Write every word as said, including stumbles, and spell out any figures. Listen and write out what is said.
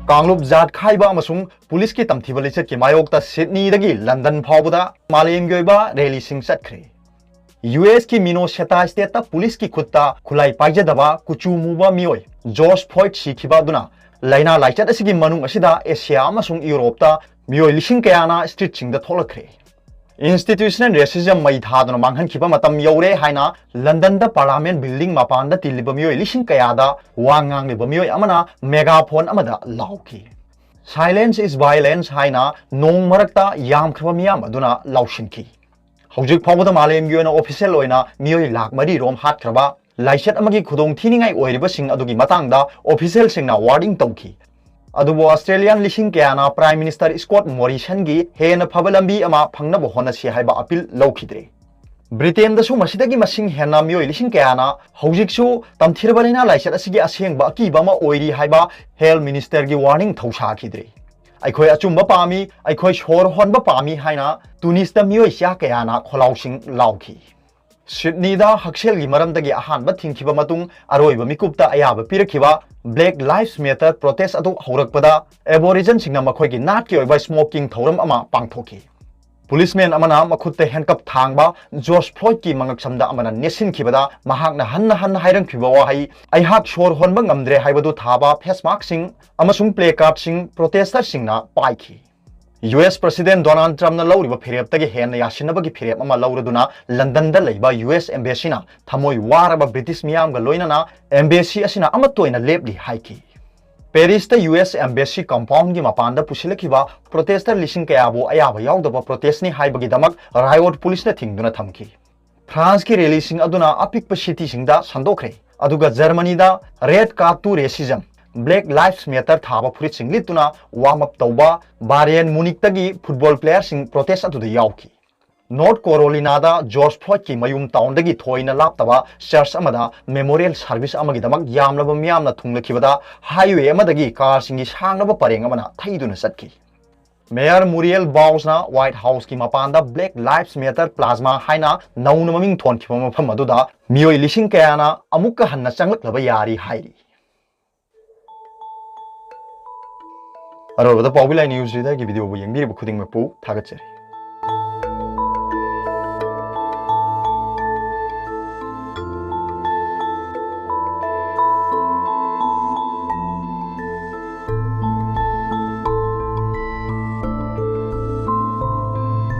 ꯀꯥꯡꯂꯨꯞ ꯖꯥꯠ ꯈꯥꯏꯕ ꯑꯃꯁꯨꯡ ꯄꯨꯂꯤꯁꯀꯤ ꯇꯝꯊꯤꯕ ꯂꯤꯆꯠꯀꯤ ꯃꯥꯌꯣꯛꯇ ꯁꯤꯗꯅꯤꯗꯒꯤ ꯂꯟꯗꯟ ꯐꯥꯎꯕꯗ ꯃꯥꯂꯦꯝꯒꯤ ꯑꯣꯏꯕ ꯔꯦꯂꯤꯁꯤꯡ ꯆꯠꯈ꯭ꯔꯦ꯫ ꯌꯨ ꯑꯦꯁꯀꯤ ꯃꯤꯅꯣꯁꯦꯇꯥ ꯁ꯭ꯇꯦꯠꯇ ꯄꯨꯂꯤꯁꯀꯤ ꯈꯨꯠꯇ ꯈꯨꯠꯂꯥꯏ ꯄꯥꯏꯖꯗꯕ ꯀꯨꯆꯨ ꯃꯨꯕ ꯃꯤꯑꯣꯏ ꯖꯣꯔꯖ ꯐ꯭ꯂꯣꯏꯗ ꯁꯤꯈꯤꯕ ꯑꯗꯨꯅ ꯂꯥꯏꯅꯥ ꯂꯥꯏꯆꯠ ꯑꯁꯤꯒꯤ ꯃꯅꯨꯡ ꯑꯁꯤꯗ ꯑꯦꯁꯤꯌꯥ ꯑꯃꯁꯨꯡ ꯌꯨꯔꯣꯞꯇ ꯃꯤꯑꯣꯏ ꯂꯤꯁꯤꯡ ꯀꯌꯥꯅ ꯁ꯭ꯇ꯭ꯔꯤꯠꯁꯤꯡꯗ ꯊꯣꯛꯂꯛꯈ꯭ꯔꯦ꯫ ꯏꯟꯁꯇꯤꯇ꯭ꯌꯨꯁꯅꯦꯜ ꯔꯦꯁꯤꯖꯝ ꯃꯩ ꯊꯥꯗꯨꯅ ꯃꯥꯡꯍꯟꯈꯤꯕ ꯃꯇꯝ ꯌꯧꯔꯦ ꯍꯥꯏꯅ ꯂꯟꯗꯟꯗ ꯄꯥꯔꯂꯥꯃꯦꯟ ꯕꯤꯜꯗꯤꯡ ꯃꯄꯥꯟꯗ ꯇꯤꯜꯂꯤꯕ ꯃꯤꯑꯣꯏ ꯂꯤꯁꯤꯡ ꯀꯌꯥꯗ ꯋꯥ ꯉꯥꯡꯂꯤꯕ ꯃꯤꯑꯣꯏ ꯑꯃꯅ ꯃꯦꯒꯥꯐꯣꯟ ꯑꯃꯗ ꯂꯥꯎꯈꯤ꯫ "Silence is violence" ꯍꯥꯏꯅ ꯅꯣꯡ ꯃꯔꯛꯇ ꯌꯥꯝꯈ꯭ꯔꯕ ꯃꯤꯌꯥꯝ ꯑꯗꯨꯅ ꯂꯥꯎꯁꯤꯟꯈꯤ꯫ ꯍꯧꯖꯤꯛ ꯐꯥꯎꯕꯗ ꯃꯥꯂꯦꯝꯒꯤ ꯑꯣꯏꯅ ꯑꯣꯐꯤꯁꯤꯌꯦꯜ ꯑꯣꯏꯅ ꯃꯤꯑꯣꯏ ꯂꯥꯈ ꯃꯔꯤ ꯔꯣꯝ ꯍꯥꯠꯈ꯭ꯔꯕ ꯂꯥꯏꯆꯠ ꯑꯃꯒꯤ ꯈꯨꯗꯣꯡ ꯊꯤꯅꯤꯡꯉꯥꯏ ꯑꯣꯏꯔꯤꯕꯁꯤꯡ ꯑꯗꯨꯒꯤ ꯃꯇꯥꯡꯗ ꯑꯣꯐꯤꯁꯤꯌꯦꯜꯁꯤꯡꯅ ꯋꯥꯔꯅꯤꯡ ꯇꯧꯈꯤ꯫ ꯑꯗꯨꯕꯨ ꯑꯣꯁꯇ꯭ꯔꯦꯂꯤꯌꯥꯟ ꯂꯤꯁꯤꯡ ꯀꯌꯥꯅ ꯄ꯭ꯔꯥꯏꯝ ꯃꯤꯅꯤꯁꯇꯔ ꯁ꯭ꯀꯣꯠ ꯃꯣꯔꯤꯁꯟꯒꯤ ꯍꯦꯟꯅ ꯐꯕ ꯂꯝꯕꯤ ꯑꯃ ꯐꯪꯅꯕ ꯍꯣꯠꯅꯁꯤ ꯍꯥꯏꯕ ꯑꯄꯤꯜ ꯂꯧꯈꯤꯗ꯭ꯔꯦ꯫ ꯕ꯭ꯔꯤꯇꯦꯟꯗꯁꯨ ꯃꯁꯤꯗꯒꯤ ꯃꯁꯤꯡ ꯍꯦꯟꯅ ꯃꯤꯑꯣꯏ ꯂꯤꯁꯤꯡ ꯀꯌꯥꯅ ꯍꯧꯖꯤꯛꯁꯨ ꯇꯝꯊꯤꯔꯕ ꯂꯥꯏꯅꯥ ꯂꯥꯏꯆꯠ ꯑꯁꯤꯒꯤ ꯑꯁꯦꯡꯕ ꯑꯀꯤꯕ ꯑꯃ ꯑꯣꯏꯔꯤ ꯍꯥꯏꯕ ꯍꯦꯜꯊ ꯃꯤꯅꯤꯁꯇꯔꯒꯤ ꯋꯥꯔꯅꯤꯡ ꯊꯧꯁꯥꯈꯤꯗ꯭ꯔꯦ꯫ "ꯑꯩꯈꯣꯏ ꯑꯆꯨꯝꯕ ꯄꯥꯝꯃꯤ, ꯑꯩꯈꯣꯏ ꯁꯣꯔ ꯍꯣꯟꯕ ꯄꯥꯝꯃꯤ" ꯍꯥꯏꯅ ꯇꯨꯅꯤꯁꯇ ꯃꯤꯑꯣꯏ ꯆꯥ ꯀꯌꯥꯅ ꯈꯣꯜꯂꯥꯎꯁꯤꯡ ꯂꯥꯎꯈꯤ꯫ ꯁꯤꯗꯅꯤꯗ ꯍꯛꯁꯦꯜꯒꯤ ꯃꯔꯝꯗꯒꯤ ꯑꯍꯥꯟꯕ ꯊꯤꯡꯈꯤꯕ ꯃꯇꯨꯡ ꯑꯔꯣꯏꯕ ꯃꯤꯀꯨꯞꯇ ꯑꯌꯥꯕ ꯄꯤꯔꯛꯈꯤꯕ ꯕ꯭ꯂꯦꯛ ꯂꯥꯏꯐꯁ ꯃꯦꯇꯔ ꯄ꯭ꯔꯣꯇꯦꯁ ꯑꯗꯨ ꯍꯧꯔꯛꯄꯗ ꯑꯦꯕꯣꯔꯤꯖꯟꯁꯤꯡꯅ ꯃꯈꯣꯏꯒꯤ ꯅꯥꯠꯀꯤ ꯑꯣꯏꯕ ꯁ꯭ꯃꯣꯀꯤꯡ ꯊꯧꯔꯝ ꯑꯃ ꯄꯥꯡꯊꯣꯛꯈꯤ꯫ ꯄꯨꯂꯤꯁꯃꯦꯟ ꯑꯃꯅ ꯃꯈꯨꯠꯇ ꯍꯦꯟꯀꯞ ꯊꯥꯡꯕ ꯖꯣꯔꯖ ꯐ꯭ꯂꯣꯏꯗꯀꯤ ꯃꯉꯛꯁꯝꯗ ꯑꯃꯅ ꯅꯦꯠꯁꯤꯟꯈꯤꯕꯗ ꯃꯍꯥꯛꯅ ꯍꯟꯅ ꯍꯟꯅ ꯍꯥꯏꯔꯝꯈꯤꯕ ꯋꯥꯍꯩ, "ꯑꯩꯍꯥꯛ ꯁꯣꯔ ꯍꯣꯟꯕ ꯉꯝꯗ꯭ꯔꯦ" ꯍꯥꯏꯕꯗꯨ ꯊꯥꯕ ꯐꯦꯁ ꯃꯥꯁꯛꯁꯤꯡ ꯑꯃꯁꯨꯡ ꯄ꯭ꯂꯦ ꯀꯥꯔꯗꯁꯤꯡ ꯄ꯭ꯔꯣꯇꯦꯁꯇꯔꯁꯤꯡꯅ ꯄꯥꯏꯈꯤ꯫ ꯌꯨ ꯑꯦꯁ ꯄ꯭ꯔꯁꯤꯗꯦꯟ ꯗꯣꯅꯥꯜꯗ ꯇ꯭ꯔꯝꯞꯅ ꯂꯧꯔꯤꯕ ꯐꯤꯔꯦꯞꯇꯒꯤ ꯍꯦꯟꯅ ꯌꯥꯁꯤꯟꯅꯕꯒꯤ ꯐꯤꯔꯦꯞ ꯑꯃ ꯂꯧꯔꯗꯨꯅ ꯂꯟꯗꯟꯗ ꯂꯩꯕ ꯌꯨ ꯑꯦꯁ ꯑꯦꯝꯕꯦꯁꯤꯅ ꯊꯃꯣꯏ ꯋꯥꯔꯕ ꯕ꯭ꯔꯤꯇꯤꯁ ꯃꯤꯌꯥꯝꯒ ꯂꯣꯏꯅꯅ ꯑꯦꯝꯕꯦꯁꯤ ꯑꯁꯤꯅ ꯑꯃꯠꯇ ꯑꯣꯏꯅ ꯂꯦꯞꯂꯤ ꯍꯥꯏꯈꯤ꯫ ꯄꯦꯔꯤꯁꯇ ꯌꯨ ꯑꯦꯁ ꯑꯦꯝꯕꯦꯁꯤ ꯀꯝꯄꯥꯎꯟꯒꯤ ꯃꯄꯥꯟꯗ ꯄꯨꯁꯤꯜꯂꯛꯈꯤꯕ ꯄ꯭ꯔꯣꯇꯦꯁꯇꯔ ꯂꯤꯁꯤꯡ ꯀꯌꯥꯕꯨ ꯑꯌꯥꯕ ꯌꯥꯎꯗꯕ ꯄ꯭ꯔꯣꯇꯦꯁꯅꯤ ꯍꯥꯏꯕꯒꯤꯗꯃꯛ ꯔꯥꯏꯑꯣꯠ ꯄꯨꯂꯤꯁꯅ ꯊꯤꯡꯗꯨꯅ ꯊꯝꯈꯤ꯫ ꯐ꯭ꯔꯥꯟꯁꯀꯤ ꯔꯦꯂꯤꯁꯤꯡ ꯑꯗꯨꯅ ꯑꯄꯤꯛꯄ ꯁꯤꯇꯤꯁꯤꯡꯗ ꯁꯟꯗꯣꯛꯈ꯭ꯔꯦ, ꯑꯗꯨꯒ ꯖꯔꯃꯅꯤꯗ "Red Card to Racism, Black Lives Matter" ꯊꯥꯕ ꯐꯨꯔꯤꯠꯁꯤꯡ ꯂꯤꯠꯇꯨꯅ ꯋꯥꯔꯝ ꯑꯞ ꯇꯧꯕ ꯕꯥꯌꯔꯟ ꯃ꯭ꯌꯨꯅꯤꯛꯇꯒꯤ ꯐꯨꯠꯕꯣꯜ ꯄ꯭ꯂꯦꯌꯔꯁꯤꯡ ꯄ꯭ꯔꯣꯇꯦꯁ ꯑꯗꯨꯗ ꯌꯥꯎꯈꯤ꯫ ꯅꯣꯔꯠ ꯀꯣꯔꯣꯂꯤꯅꯥꯗ ꯖꯣꯔꯖ ꯐ꯭ꯂꯣꯏꯗꯀꯤ ꯃꯌꯨꯝ ꯇꯥꯎꯟꯗꯒꯤ ꯊꯣꯏꯅ ꯂꯥꯞꯇꯕ ꯆꯔꯆ ꯑꯃꯗ ꯃꯦꯃꯣꯔꯤꯌꯦꯜ ꯁꯔꯚꯤꯁ ꯑꯃꯒꯤꯗꯃꯛ ꯌꯥꯝꯂꯕ ꯃꯤꯌꯥꯝꯅ ꯊꯨꯡꯂꯈꯤꯕꯗ ꯍꯥꯏꯋꯦ ꯑꯃꯗꯒꯤ ꯀꯥꯔꯁꯤꯡꯒꯤ ꯁꯥꯡꯂꯕ ꯄꯔꯦꯡ ꯑꯃꯅ ꯊꯩꯗꯨꯅ ꯆꯠꯈꯤ꯫ ꯃꯦꯌꯔ ꯃꯨꯔꯤꯌꯦꯜ ꯕꯥꯎꯁꯅ ꯋꯥꯏꯠ ꯍꯥꯎꯁꯀꯤ ꯃꯄꯥꯟꯗ "Black Lives Matter Plasma" ꯍꯥꯏꯅ ꯅꯧꯅ ꯃꯃꯤꯡ ꯊꯣꯟꯈꯤꯕ ꯃꯐꯝ ꯑꯗꯨꯗ ꯃꯤꯑꯣꯏ ꯂꯤꯁꯤꯡ ꯀꯌꯥꯅ ꯑꯃꯨꯛꯀ ꯍꯟꯅ ꯆꯪꯂꯛꯅꯕ ꯌꯥꯔꯤ ꯍꯥꯏꯔꯤ꯫ ꯑꯔꯣꯏꯕꯗ ꯄꯥꯎꯕꯤ ꯂꯥꯏ ꯅ꯭ꯌꯨꯁ ꯂꯤꯗꯔꯒꯤ ꯚꯤꯗꯤꯑꯣꯕꯨ ꯌꯦꯡꯕꯤꯔꯤꯕ ꯈꯨꯗꯤꯡꯃꯛꯄꯨ ꯊꯥꯒꯠꯆꯔꯤ꯫